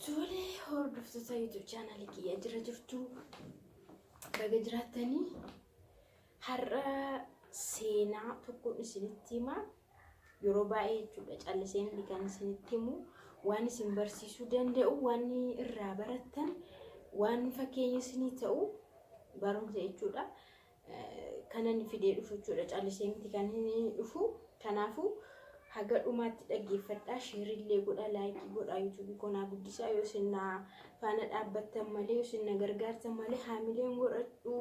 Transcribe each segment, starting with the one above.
Tole, hordoftoota YouTube chaanaalii kiyya, jira jirtu? Baga jiraattanii. Har'a seenaa tokkoon isinitti hima. Yeroo baay'ee jechuudha, callisee miti kan isinitti himu. Waan isin barsiisuu danda'u, waan irraa barattan, waan fakkeenya isinii ta'u, barumsa jechuudha. Kan inni fidee dhufu jechuudha. Callisee miti kan inni dhufu. Kanaafuu haga dhumaatti dhaggeeffadhaa, share illee godhaa, like godhaa, YouTubeii koo naa guddisaa. Yoo isin na faana dhaabbattan malee, yoo isin na gargaartan malee, haamileen godhadhu.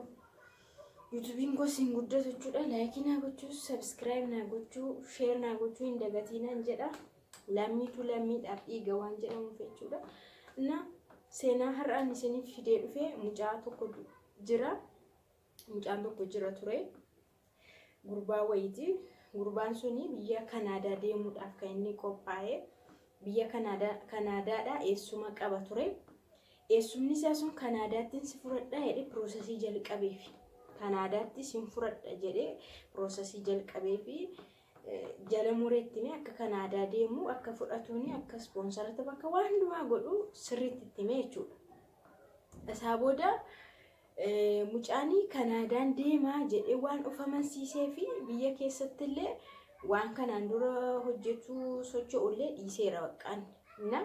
YouTubeiin koo isin guddatu jechuudha. Like naa gochuu, subscribe naa gochuu, share naa gochuu hin dagatiinaan jedha. Lammiitu lammiidhaaf dhiiga waan jedhamuuf jechuudha. Na seenaa har'aan isiniif fidee dhufe, mucaa tokko jira. Mucaan tokko jira ture. Gurbaa wayiiti. Gurbaan suni biyya Kanaadaa deemuudhaaf kan inni qophaa'e. Biyya Kanaadaadhaa eessuma qaba ture. Eessumni isaa sun Kanaadaatti si fudhadhaa jedhee processii jalqabeefi. Kanaadaatti sin fudhadha jedhee processii jalqabeefi, jala mureetti himee, akka Kanaadaa deemu, akka fudhatuuni, akka sponsor ta'u, akka waan hundumaa godhu sirriitti itti himee jechuudha. Isaa booda mucaan Kanaadaan deemaa jedhee waan of amansiisee fi biyya keessatti illee waan kanaan dura hojjechuu socho'ullee dhiiseera baqqaan. Na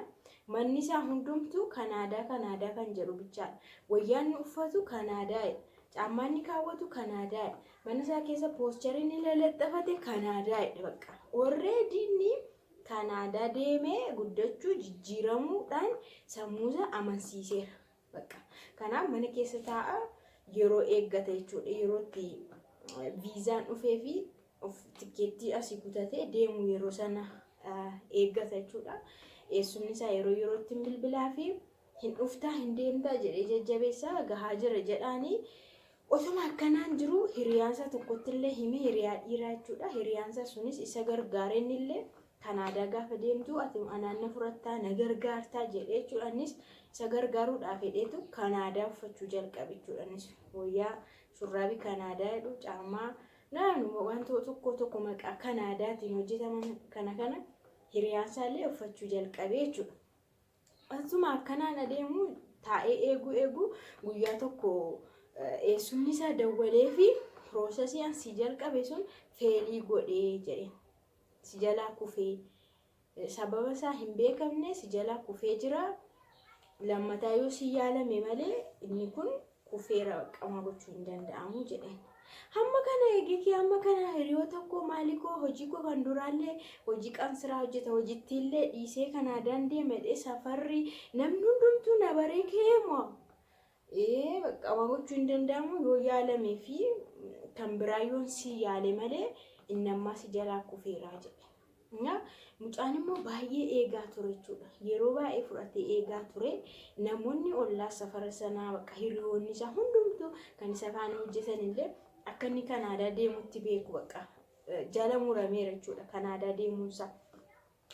manni isaa hundumtuu Kanaadaa Kanaadaa kan jedhu bichaadha. Wayyaan inni uffatu Kanaadaadha. Caammaan inni kaawwatu Kanaadaadha. Mana isaa keessa posteriin inni lalaxxafate Kanaadaadha bakka. Already inni Kanaadaa deemee guddachuu, jijjiiramuudhaan sammuusaa amansiiseera. Bakka. Kanaaf mana keessa taa'a, yeroo eeggata jechuudha. Yeroo itti viizaan dhufee fi of tikkeettii asii kutatee deemu yeroo sana eeggata jechuudha. Eessumni isaa yeroo yerootti hin bilbilaa fi hin dhuftaa, hin deemtaa jedhee jajjabeessaa, gahaa jira jedhaanii. Osuma akkanaan jiru hiriyaansaa tokkotti illee hime, hiriyaa dhiiraa jechuudha. Hiriyaansaa sunis isa gargaareen illee Kanaadaa gaafa deemtu ati anaan na fudhattaa, na gargaartaa jedhee jechuudha. Innis isa gargaaruudhaaf hedheetu Kanaadaa uffachuu jalqabe jechuudha. Innis wayyaa shurraabii Kanaadaa jedhu, caammaa naannoo wantoota tokko tokko maqaa Kanaadaatiin hojjetaman kana kana hiriyaansaa illee uffachuu jalqabe jechuudha. Asuma akkanaan adeemu, taa'ee eeguu eeguu, guyyaa tokko eessumni isaa dawwalee fi processii an si jalqabe sun fail godhee jedheen. Si jalaa kufee, sababa isaa hin beekamne si jalaa kufee jira. Lammataa yoo si yaalame malee inni kun kufeera, qaama gochuu hin danda'amu jedheen. Hamma kana eegee, hamma kana hiriyoota koo, maalii koo, hojii koo kan duraallee, hojii qansiraa hojjeta, hojittiillee dhiisee Kanaadaan deemedhe, safarri namni hundumtuu na baree ka'ee moo ee qaama gochuu hin danda'amu, yoo yaalamee fi kan biraa yoon si yaale malee inni ammaa si jalaa kufeeraa jedhe. Mucaan immoo baay'ee eegaa ture jechuudha. Yeroo baay'ee fudhatee eegaa ture. Namoonni ollaa safara sanaa, bakka hiriyoonni isaa hundumtuu kan isa faana hojjetan illee akka inni Kanaadaa deemutti beeku, bakka jala murameera jechuudha Kanaadaa deemuunsaa.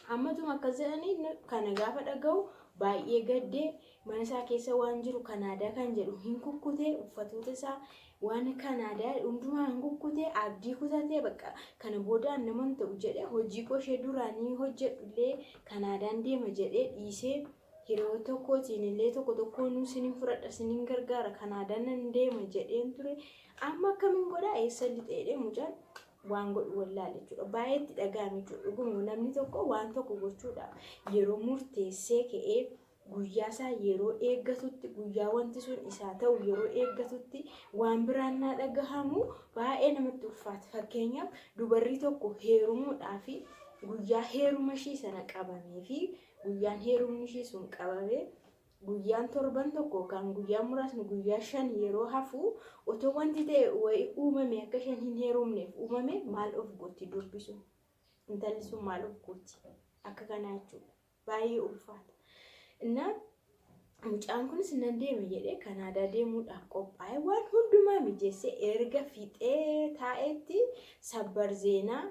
Ammatuma akkas jedhanii kana gaafa dhaga'u baay'ee gaddee, mana isaa keessa waan jiru Kanaadaa kan jedhu hin kukkutee, uffatoota isaa waan Kanaadaa hundumaa hin kukkutee, abdii kutatee, bakka kana boodaan nama hin ta'u jedhee, hojii koo ishee duraanii hojjedhu illee Kanaadaan deema jedhee dhiisee, hiriyoota kootiin illee tokko tokkoon sinin fudhadha, sinin gargaara, Kanaadaan nan deema jedheen ture, amma akkamiin godhaa, eessa lixeedhe? Mucaan waan godhu wallaale jechuudha. Baay'ee itti dhaga'ame jechuudha. Dhuguma namni tokko waan tokko gochuudhaaf yeroo murteessee ka'ee guyyaa isaa yeroo eeggatutti, guyyaa wanti sun isaa ta'u yeroo eeggatutti, waan biraan naa dhagahamu baay'ee namatti ulfaata. Fakkeenyaaf dubarri tokko heerumuudhaaf guyyaa heeruma ishii sana qabamee fi guyyaan heerumni ishii sun qabamee guyyaan torban tokko yookaan guyyaan muraasni guyyaa 5 yeroo hafu, otoo wanti ta'e wayii uumame akka isheen hin heerumneef uumame, maal of gooti durbi sun? Intalli sun maal of gooti? Akka kanaa jechuudha. Baay'ee ulfaata. Innaa mucaan kunis nan deema jedhee Kanaadaa deemuudhaaf qophaa'ee, waan hundumaa mijeessee erga fixee taa'etti sabbar zeenaa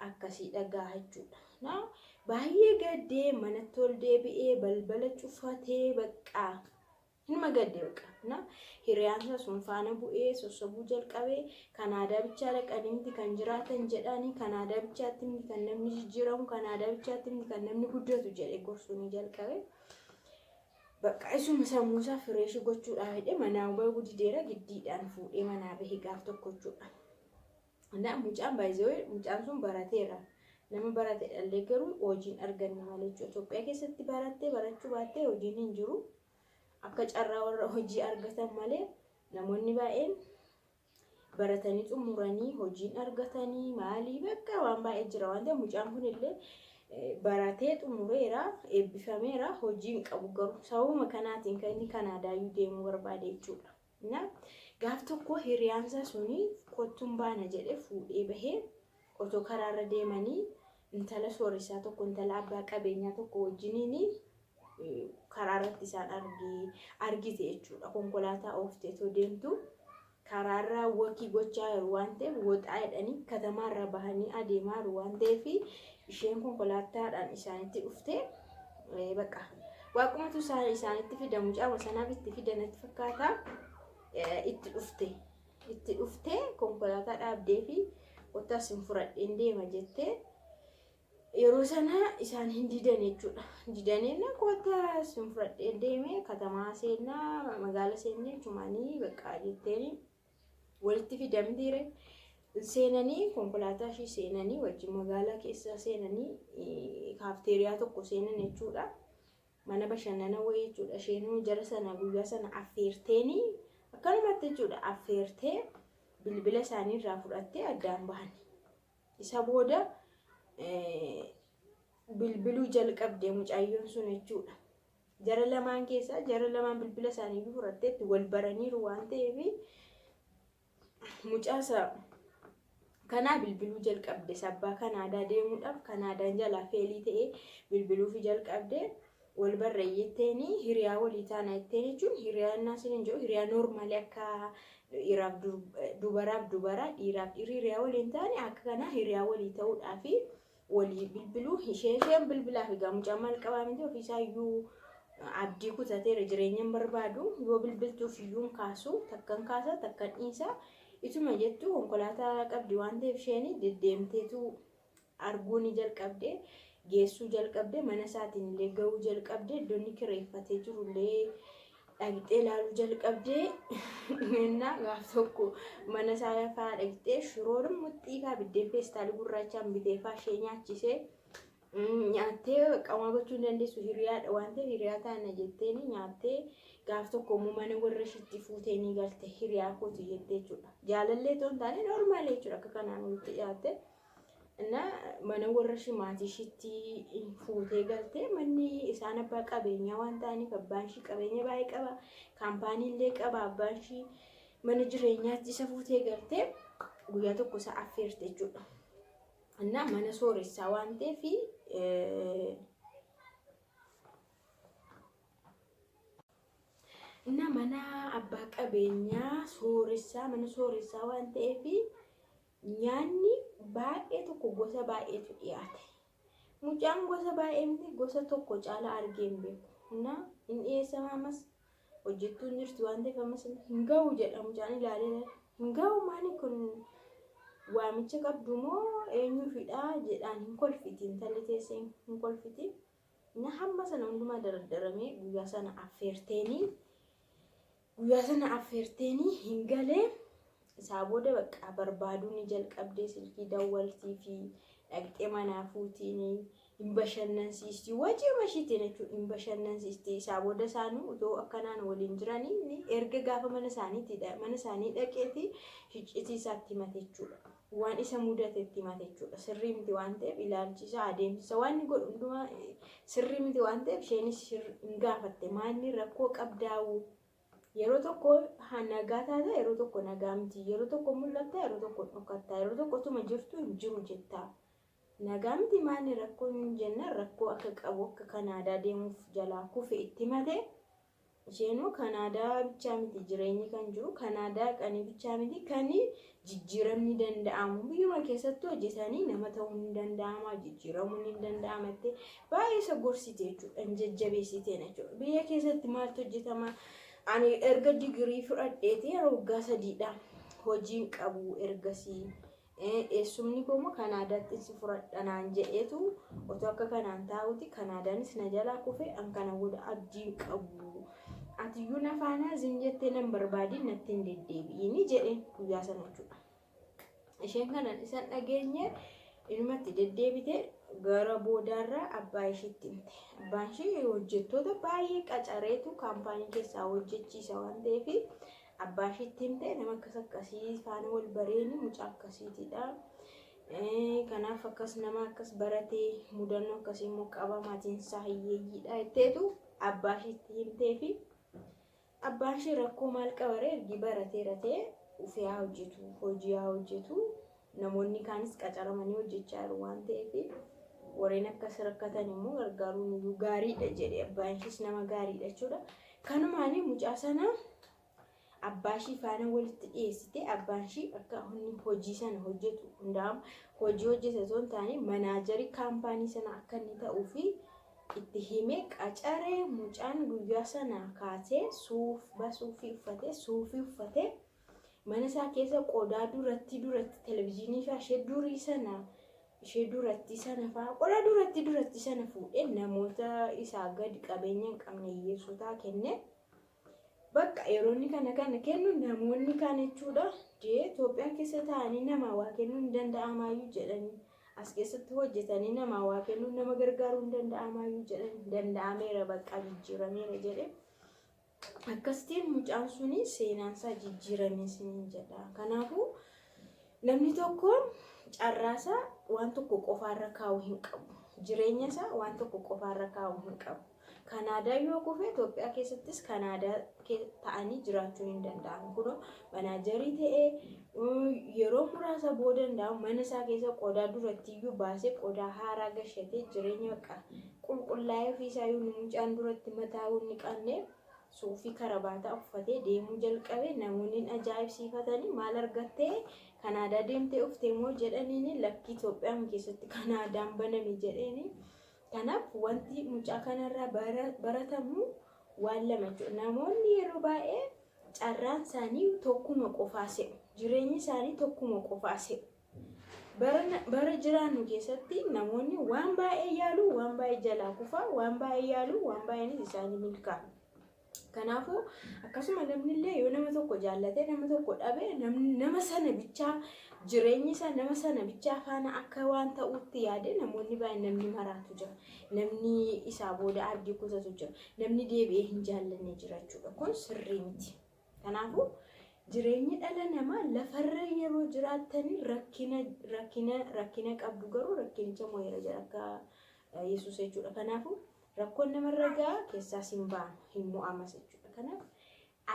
akkasii dhagaa jechuudha. Na baay'ee gaddee, manatti ol deebi'ee balbala cufatee baqqaa hinuma gadde baqa. Na hiriyaan isaa sun faana bu'ee sossobuu jalqabee, Kanaadaa bichaa dhaqanii miti kan jiraatan jedhanii, Kanaadaa bichaatti miti kan namni jijjiiramu, Kanaadaa bichaatti miti kan namni guddatu jedhee gorsuu ni jalqabe. Bakka isuma sammuusaa fresh gochuudhaaf jedhee manaa bahuu dideera giddiidhaan fuudhee manaa bahe gaaf tokko jechuudha. Naa mucaan baay'ee mucaan sun barateera. Nama barate dhallee garuu hojiin arganne malee jechuudha. Itoophiyaa keessatti barattee barachuu baattee hojiin hin jiru. Akka carraa warra hojii argatan malee namoonni baay'een baratanii xumuranii hojiin argatanii maalii bakka waan baay'ee jira waan ta'eef mucaan kun illee baratee xumureera, eebbifameera, hojii hin qabu garuu sababuma kanaatiin kan inni Kanaadaayyuu deemuu barbaade jechuudha. Na gaaf tokko hiriyaansaa suni kottuun baana jedhee fuudhee bahee otoo karaarra deemanii intala sooressaa tokko, intala abbaa qabeenyaa tokko wajjiniin karaa irratti isaan argite jechuudha. Konkolaataa ooftee otoo deemtu karaarra walk gochaa jiru waan ta'eef woxaa jedhanii katamaarra bahanii adeemaa jiru waan ta'eef isheen konkolaataadhaan isaanitti dhuftee bakka waaqumatu isaanitti fida, mucaa sanaaf itti fida natti fakkaata, itti dhufte. Itti dhuftee konkolaataa dhaabdee fi kottaa sin fudhadheen deema jettee yeroo sana isaan hin didan jechuudha. Didanii na kottaa sin fudhadheen deeme, katamaa seennaa, magaala seennee jechumaanii bakka jetteeni walitti fidamtiire. Seenanii konkolaataa ishii seenanii wajjin magaalaa keessa seenanii kaafteeriyaa tokko seenan jechuudha. Mana bashannana wayii jechuudha. Isheenuu jara sana guyyaa sana affeerteenii akkanumatti jechuudha, affeertee bilbila isaanii irraa fudhattee addaan bahan. Isa booda bilbiluu jalqabde mucayyoon sun jechuudha. Jara lamaan keessaa jara lamaan bilbila isaanii fudhatteetti wal baraniiru waan ta'eef mucaasa kanaa bilbiluu jalqabde. Sabbaa Kanaadaa deemuudhaaf Kanaadaan jalaa fail ta'ee bilbiluufi jalqabde. Wal barreeyyetteenii hiriyaa walii taana jetteen jechuun hiriyaa innaa isin hin jiru, hiriyaa normal akka dhiiraaf dubaraaf dubaraa, dhiiraaf dhiirri hiriyaa waliin taane akka kanaa hiriyaa walii ta'uudhaafi walii bilbiluu. Isheen bilbilaaf egaa mucaan maal qabaa miti, ofiisaa iyyuu abdii kutateera, jireenya hin barbaadu. Yoo bilbiltuuf iyyuu hin kaasu, takkan kaasa takkan dhiisa ituma jettu konkolaataa qabdi waan ta'eef isheen deddeemteetu arguu ni jalqabde, geessuu jalqabde, mana isaatiin illee gahuu jalqabde, iddoo inni kireeffatee jiru illee dhaqxee ilaaluu jalqabde. Innaa gaaf tokko mana isaa fa'aa dhaqxee shiroo muxxii fa'aa biddeen feestaalii gurraachaan bitee fa'aa ishee nyaachisee nyaattee qaama gochuu hin dandeessu, hiriyaadha waan ta'eef hiriyaa taana jetteeni nyaattee gaaf tokko immoo mana warra ishiitti fuutee ni galte, hiriyaa kooti jettee jechuudha. Jaalallee otoo hin taane normal jechuudha, akka kanaan walitti dhiyaatte. Innaa mana warra ishii maatii ishiitti fuutee galtee manni isaan abbaa qabeenyaa waan ta'aniif abbaan ishii qabeenya baay'ee qaba. Kaampaanii illee qaba abbaan ishii. Mana jireenyaatti isa fuutee galtee guyyaa tokko isa affeerte jechuudha. Innaa mana sooressaa waan ta'eef innaa mana abbaa qabeenyaa sooressaa, mana sooressaa waan ta'eef nyaanni baay'ee tokko gosa baay'eetu dhiyaate. Mucaan gosa baay'ee miti, gosa tokko caala argee hin beeku. Innaa hin dhiyeessama, ammas hojjettuun jirti waan ta'eef ammas hin ga'u jedha mucaan ilaalee. Hin ga'u, maali kun, waamicha qabdu moo eenyuufidha jedhaan, hin kolfiti intalli teessee, hin kolfiti. Na hamma sana hundumaa dardaramee guyyaa sana affeerteenii hin galee. Isaa booda bakka barbaaduu ni jalqabdee, silkii dawwaltii fi dhaqxee manaa fuutiin hin bashannansiisti, wajii mashiitiin jechuudha, hin bashannansiisti. Isaa booda isaanuu otoo akkanaan waliin jiranii erga gaafa mana isaaniitti mana isaanii dhaqeeti hiccitii isaatti himate jechuudha. Waan isa mudate itti himate jechuudha. Sirrii miti waan ta'eef ilaalchi isaa, adeemsi isaa, waan inni godhu hundumaa sirrii miti waan ta'eef isheenis hin gaafatte, maanni rakkoo qabdaa'u, yeroo tokko nagaa taata, yeroo tokko nagaa miti, yeroo tokko mul'atta, yeroo tokko dhokkatta, yeroo tokko otuma jirtu hin jiru jetta, nagaa miti, maanni rakkoon jennaan rakkoo akka qabu, akka Kanaadaa deemuuf jalaa kufe itti himate. Isheenuu Kanaadaa bichaa miti jireenyi kan jiru, Kanaadaa qanii bichaa miti kan jijjiiramni danda'amu, biyyuma keessattuu hojjetanii nama ta'uun ni danda'ama, jijjiiramuun ni danda'ama jettee baay'ee isa gorsite jechuudha, hin jajjabeessiteen jechuudha. Biyya keessatti maaltu hojjetama? Ani erga digirii fudhadheeti yeroo waggaa 3dha, hojiin qabu ergasii. Eessumni koo immoo Kanaadaatti si fudhadha naan jedheetu otoo akka kanaan taa'uti Kanaadaanis na jalaa kufe, an kana booda abdii hin qabu. Atiyyuu na faana zim jettee nan barbaadin, natti hin deddeebi'ini jedheen guyyaa sana jechuudha. Isheen kanan isan dhageenye inumatti deddeebite, gara boodaarraa abbaa ishiitti himte. Abbaan ishee hojjettoota baay'ee qacareetu kaampaanii keessaa hojjechiisa waan ta'eef, abbaa ishiitti himte, nama akkas akkasii faana wal bareeni, mucaa akkasiitidha. Kanaaf akkas nama akkas baratee mudannoo akkasii immoo qaba, maatiin isaa hiyyeeyyiidha jetteetu abbaa ishiitti himtee fi abbaan ishee rakkoo maal qabaree, ergi barateera ta'e ufee haa hojjetu, hojii haa hojjetu, namoonni kaanis qacaramanii hojjechaa jiru waan ta'eef, warreen akkas rakkatan immoo gargaaruun iyyuu gaariidha jedhe. Abbaan ishees nama gaariidha jechuudha. Kanumaan mucaa sana abbaa ishii faana walitti dhiyeessite. Abbaan ishii akka inni hojii sana hojjetu hundaa'amu, hojii hojjete osoo hin taane manaajarii kaampaanii sana akka inni ta'uu fi itti himee qacaree. Mucaan guyyaa sana kaasee suuf basuufii uffatee, suufii uffatee, mana isaa keessa qodaa duratti duratti televizyiinii fa'aa ishee durii sana, ishee duratti sana fa'aa, qodaa duratti duratti sana fuudhee namoota isaa gadi qabeenya hin qabne hiyyeessotaa kenne. Bakka yeroo inni kana kana kennu namoonni kaan jechuudha dee Itoophiyaa keessa taa'anii namaa waa kennuu hin danda'amaayyuu jedhanii, as keessatti hojjetanii namaa waa kennuu, nama gargaaruu hin danda'amaayyuu jedhanii, danda'ameera, bakka jijjiirameera jedhe. Akkasitiin mucaan suni seenaan isaa jijjiirame isiniin jedha. Kanaafuu namni tokko carraasaa waan tokko qofaarra kaa'uu hin qabu. Jireenya isaa waan tokko qofaarra kaa'uu hin qabu. Kanaadaa yoo kufe Itoophiyaa keessattis Kanaadaa ta'anii jiraachuun hin danda'amu. Kunoo manaajarii ta'ee yeroo muraasa booda danda'amu mana isaa keessa qodaa duratti iyyuu baasee qodaa haaraa gashatee jireenya bakka qulqullaa'ee ofii isaa iyyuu mucaan duratti mataa hin qabne suufii karabaataa uffatee deemuu jalqabe. Namoonni ajaa'ibsiifatanii, maal argattee Kanaadaa deemtee uftee moo jedhaniini, lakkii, Itoophiyaa keessatti Kanaadaan baname jedheeni. Kanaaf wanti mucaa kanarraa baratamu waan lama jechuudha. Namoonni yeroo baay'ee carraan isaanii tokkuma qofaa se'u. Jireenyi isaanii tokkuma qofaa se'u. Bara jiraannu keessatti namoonni waan baay'ee yaalu, waan baay'ee jalaa kufaa, waan baay'ee yaalu, waan baay'eenis isaanii milkaa'a. Kanaafuu akkasuma namni illee yoo nama tokko jaallatee nama tokko dhabe, nama sana bichaa, jireenyi isaa nama sana bichaa faana akka waan ta'utti yaade namoonni baay'een namni maraatu jira. Namni isaa booda abdii kutatu jira. Namni deebi'ee hin jaallanne jira jechuudha. Kun sirrii miti. Kanaafuu jireenyi dhala namaa lafarra yeroo jiraattanii rakkina rakkina rakkina qabdu, garuu rakkinicha mo'eera jedha akka Yesuus jechuudha. Kanaafuu rakkoon namarra ga'a keessaas hin ba'amu, hin mo'amas jechuudha. Kanaaf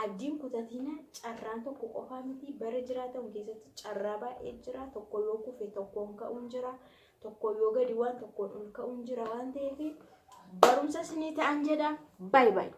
abdiin kutatina, carraan tokko qofaa miti, bara jiraatamu keessatti carraa baay'ee jira. Tokko yoo kufe tokkoon ka'uun jira. Tokko yoo gadi waan tokkoon ol ka'uun jira waan ta'eef barumsa isinii ta'an jedha. Baay'ee baay'ee.